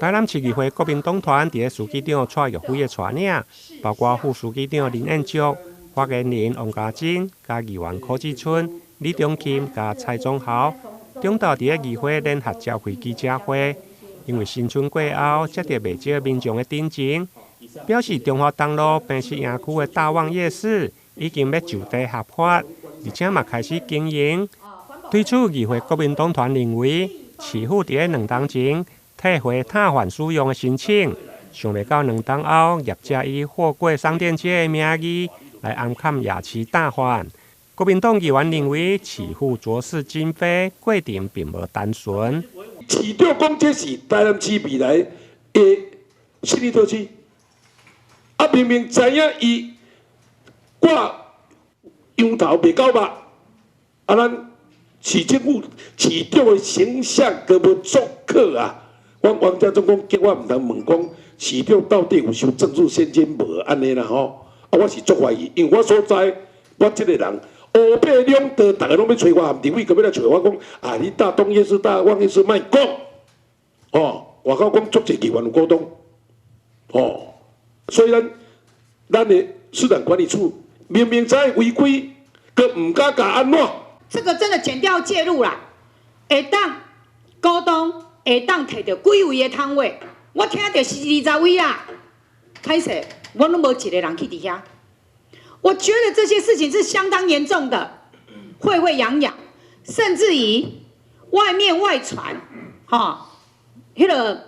台南市議會國民黨團佇咧書記長蔡玉輝的帶領，包括副書記長林彥竹、發言人王家珍、佮議員柯志春、李中琴佮蔡宗豪，中晝佇咧議會聯合召開記者會，因為新春過後接著袂少民眾的陳情，表示中華東路坪石營區的大旺夜市已經欲就地合法，而且嘛開始經營。對此，議會國民黨團認為，市府佇咧2冬前退回攤販使用的申請，想袂到2冬後業者以貨櫃商店街的名義來暗崁夜市攤販。國民黨議員認為，市府濁世今非，過程並無單純。市長講這是台南市未來的新的特區，啊明明知影伊掛羊頭賣狗肉，啊咱市政府市長的形象閣無足可啊！我王家總講，叫我毋通問講市長到底有收政治獻金無按呢啦吼？啊，我是足懷疑，因為我所在，我這个人烏白兩道，逐个攏欲揣我，立委閣欲來揣我講啊！你大東夜市、大旺夜市莫講，哦，外口講足濟議員有股東，哦，所以咱咱的市場管理處明明知違規，閣毋敢共按怎？這個真的檢調介入啦，會當股東會當提著幾位的攤位，我聽著是20位啦，歹勢，我攏無一个人去佇遐。我覺得這些事情是相當嚴重的，沸沸揚揚，甚至於外面外傳，哈，彼个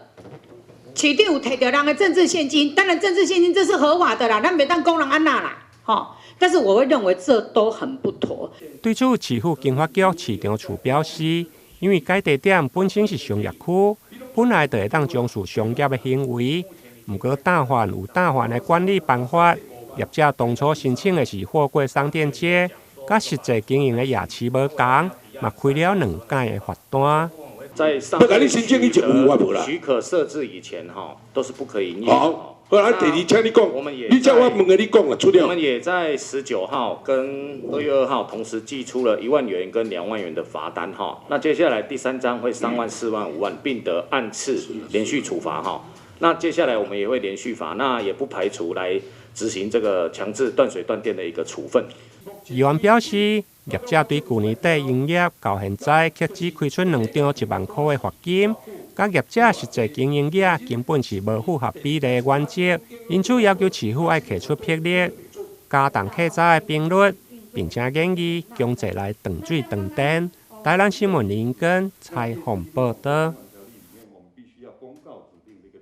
市長有提著人的政治獻金，當然政治獻金這是合法的啦，咱袂當講人按怎啦，吼。但是我會認為這都很不妥。對此，市府經發局市長處表示，因為該地點本身是商業區，本來就會當從事商業的行為。毋過攤販有攤販的管理辦法，業者當初申請的是貨櫃商店街，佮實際經營的夜市無仝，嘛開了兩改的罰單。在上許可設置以前，哈，都是不可以營業。好，好啊，第二，請你講，你叫我問的，你講啦，出了。我們也在19號跟2月2號同時寄出了1萬元跟2萬元的罰單，哈。那接下來第三張會3萬、4萬、5萬，並得按次連續處罰，哈。那接下來我們也會連續罰，那也不排除來執行這個強制斷水斷電的一個處分。議員表示，業者對舊年底營業到現在，卻只開出兩張1萬箍的罰金，佮業者實際經營額根本是無符合比例原則，因此要求市府愛提出魄力，加重課罰的頻率，並且建議強制來斷水斷電。台南新聞林根採訪報導。